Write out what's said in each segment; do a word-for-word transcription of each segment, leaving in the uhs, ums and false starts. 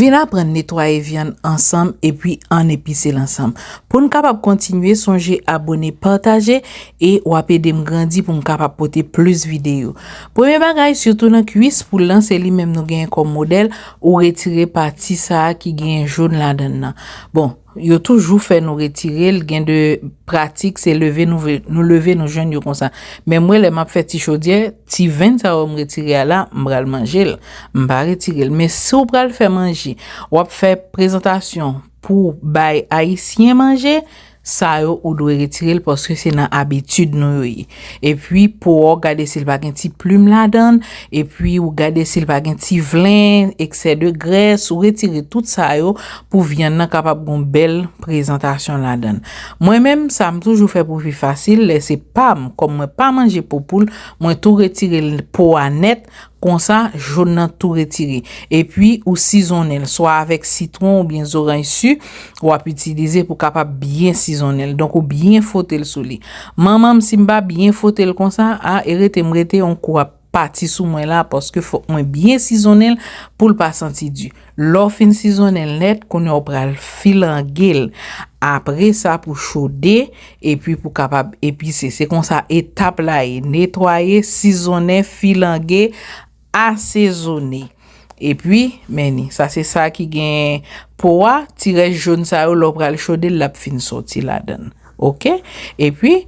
Vin aprann netwaye vyann ansanm epi ann epise l ansanm. Pou n kapab kontinye, sonje abone, pataje, e w ap ede m grandi pou m kapab pote plis videyo. Premye bagay, sitou nan kwis poul lan, se li menm nou genyen kòm modèl, ou retire pati sa a ki genyen jòn ladan l nan. Bon, yo toujou fè nou retire l, gen de pratik, se leve nou ve-, nou leve nou jwenn yo konsa. Men mwen, lè m ap fè ti chodyè, ti venn sa yo m retire a la, m pral manje l. M pa retire l. Men si w pral fè manje, w ap fè prezantasyon pou bay ayisyen manje, sa yo ou dwe retire l paske se nan abitid nou yo ye. Epi po a, w gade si l pa gen ti plim ladan l, epi ou gade si l pa gen ti vlen, eksè de grès, ou retire tout sa yo pou vyann nan kapab gon bèl prezantasyon ladan l. Mwen menm, sa m toujou fè pou pi fasil, lè se pa m, kòm mwen pa manje po poul, mwen tou retire l po a nèt, konsa, jòn nan tou retire. Epi, ou sizonnen l, swa avèk sitwon oubyen zoranj si, w ap itilize pou kapab byen sizonnen l. Donk, ou byen fwote l sou li. Manman m, si m pa byen fwote l konsa, a, e rete m rete, yon kou ap pati sou mwen la, paske fòk mwen byen sizonnen l pou l pa santi di. Lè w fin sizonnen l nèt, kounye a w pral filange l. Apre sa, pou chode, epi pou kapab epise. Se konsa etap la ye. Netwaye, sizonnen, filange, asezone. Epi, men ni, sa se sa ki gen po a, ti rès jòn sa yo, lè w pral chode l, l ap fin sòti ladan l. Oke? Epi,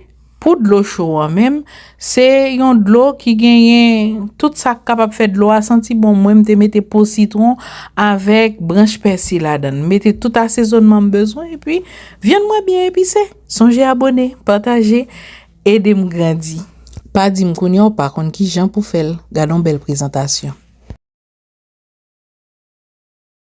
pou dlo cho an menm, se yon dlo ki genyen tout sa k kapab fè dlo a santi bon. Mwen, m te mete po sitwon avèk branch pèsi ladan l. M mete tout asezònman m bezwen, epi vyann mwen byen epise. Sonje abone, pataje, ede m grandi. Pa di m kounye a w pa konn ki jan pou fè l. Gade yon bèl prezantasyon.